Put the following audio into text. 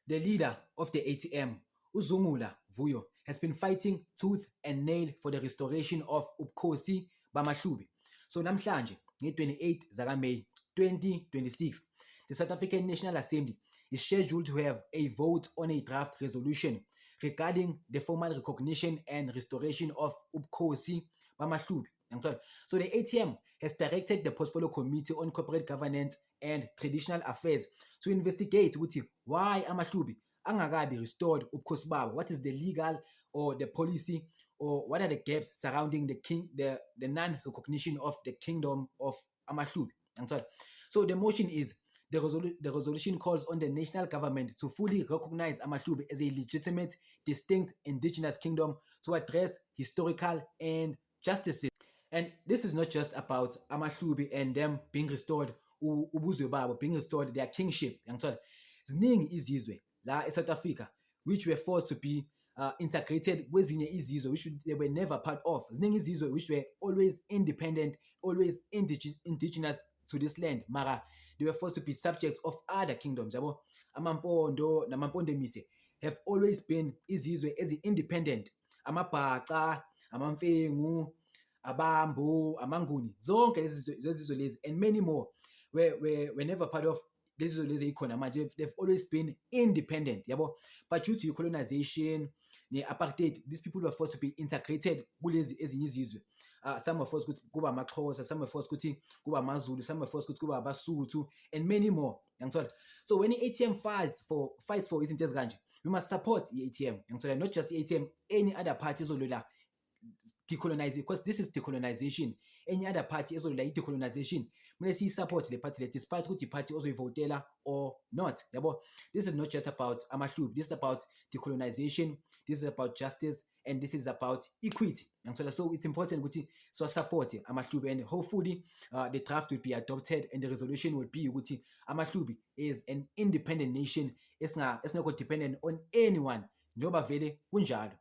The leader of the ATM, Uzungula Vuyo, has been fighting tooth and nail for the restoration of Ubukhosi bamaHlubi. So namhlanje, nge-28 May 2026, the South African National Assembly is scheduled to have a vote on a draft resolution regarding the formal recognition and restoration of Ubukhosi bamaHlubi. So the ATM has directed the Portfolio Committee on Corporate Governance and Traditional Affairs to investigate why amaHlubi angakabi restored ubukhosi babo. What is the legal or the policy, or what are the gaps surrounding the non-recognition of the kingdom of amaHlubi? So the motion is the resolution calls on the national government to fully recognize amaHlubi as a legitimate, distinct indigenous kingdom to address historical and justice. And this is not just about amaHlubi and them being restored, ubuzwe babo being restored, their kingship. Ziningi izizwe la eSouth Africa which were forced to be integrated kwezinye izizwe which they were never part of. Ziningi izizwe which were always independent, always indigenous to this land, mara they were forced to be subjects of other kingdoms. Yabo, amaMpondo namaMpondomise have always been izizwe ezi-independent. AmaBhaca, amaMfengu, Abambo, Amanguni, zonke lezi lezi and many more were never part of this lezi ikhona manje. They've always been independent, yabo. But due to colonization, apartheid, these people were forced to be integrated kulezi ezinye izizwe. Some were forced kuba amaXhosa, some were forced kuba amaZulu, some were forced kuba abaSuthu, and many more. So when the ATM fights for izinto ezikanje, we must support the ATM. Not just the ATM, any other party ozolwela decolonizing, because this is decolonization. Any other party ezolwela decolonization, mele support the party, despite ukuthi party ozoyivotela or not. Yabo, this is not just about amaHlubi, this is about decolonization, this is about justice, and this is about equity. So it's important ukuthi so support amaHlubi, and hopefully the draft will be adopted and the resolution will be ukuthi amaHlubi is an independent nation, it's not dependent on anyone, njoba vele kunjalo.